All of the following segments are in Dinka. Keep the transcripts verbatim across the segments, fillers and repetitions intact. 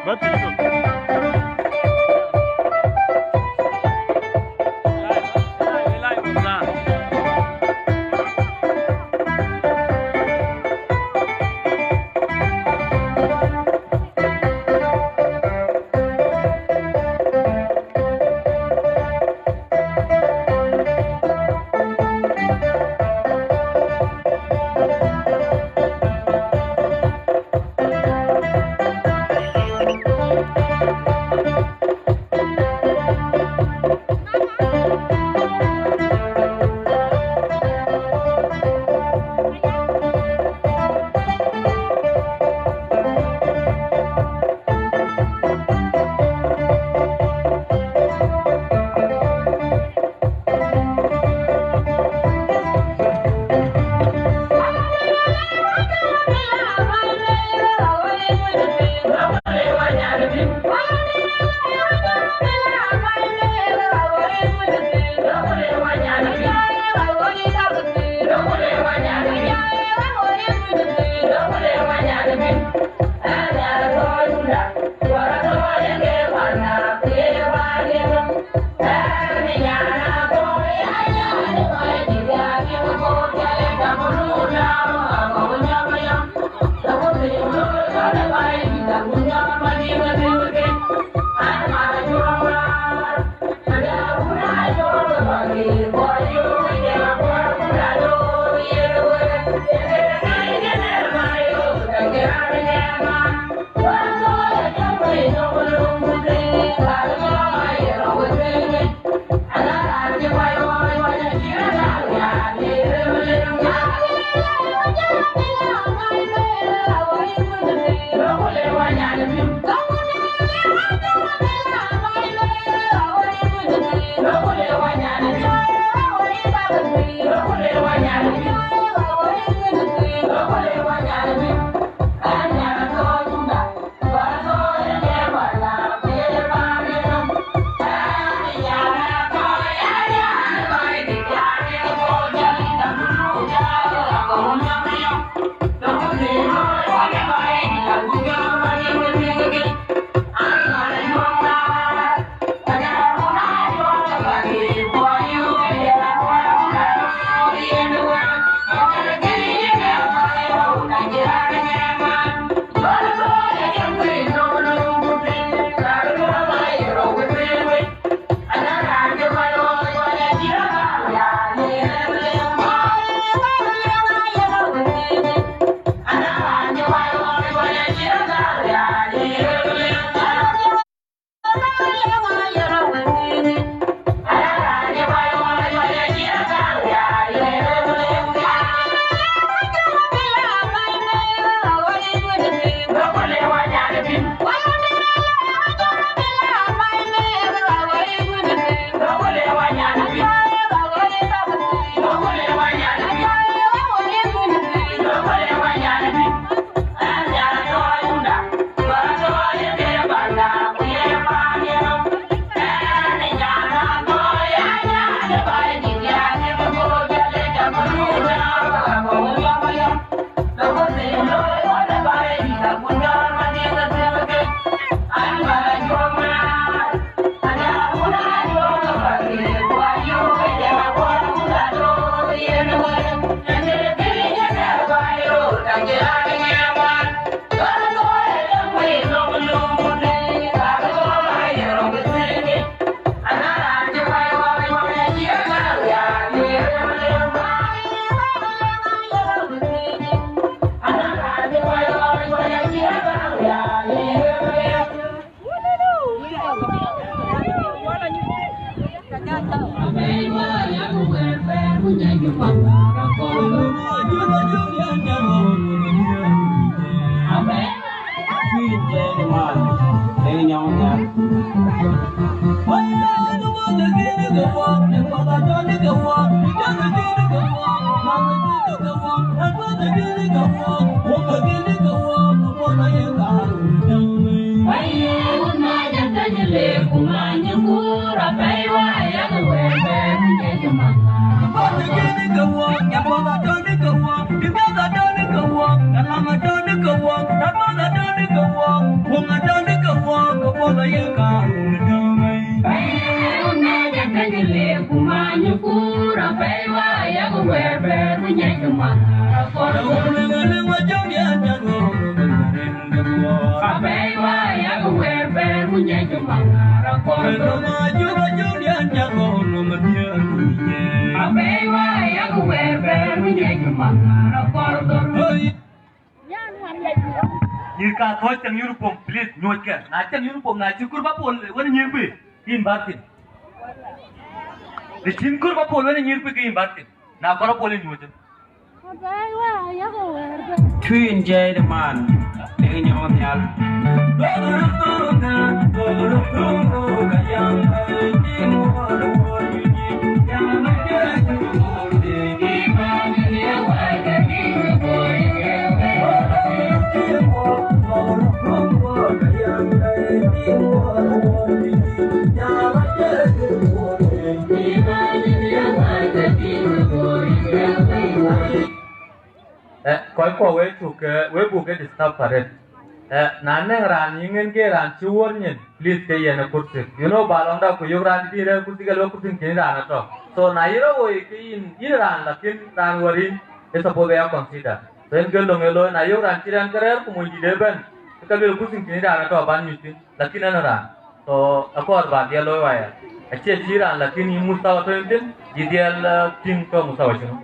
Bä thiëc thok. Nyïïr ka thɔ̈c cäŋ uniform, please, nyuɔ̈ckë. Na cäŋ uniform, na cïn kɔ̈r bä pol wën nyïïr kuï, ke yïn bär thïn. Të cïn kɔ̈r bä pol wën nyïïr kuï, ke yïn bär thïn. Na kɔ̈r bä pol, yïn nyuɔ̈ckë. Cuïn jiɛɛi de man, dek nyɔɔŋ nhial. Eh, kɔc kuɔ, we cuk, eh, we buk ke disturb arët. Eh, na nɛŋ raan yï ŋen ke raan cï wuɔ̈r nyin, please ke yɛn ë kursi. You know, ba lɔŋda ku yök raan dït rɛ̈ɛ̈r kursi, ke luel kursi cïn raan atɔ̈. So na yï rɔt woi ke yïn, yïn raan, lakin raan wär yïn, ë suppose ya consider. So yen ke löŋ ë looi, na yök raan cï rɛ̈ɛ̈r ke rɛ̈ɛ̈r ku mony dït ëbɛ̈n, ke luel kursi cïn raan atɔ̈ ban nyuc thïn. Lakin ënë raan, so akɔɔr ba dhiɛl looi waya. Acie cï raan, lakin yï mustawa tɔ̈ yïn thïn, yï dhiɛl, eh, tïŋ tɔ̈ mustawa cïn.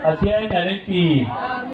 Athiɛɛi Nhialic pïïr.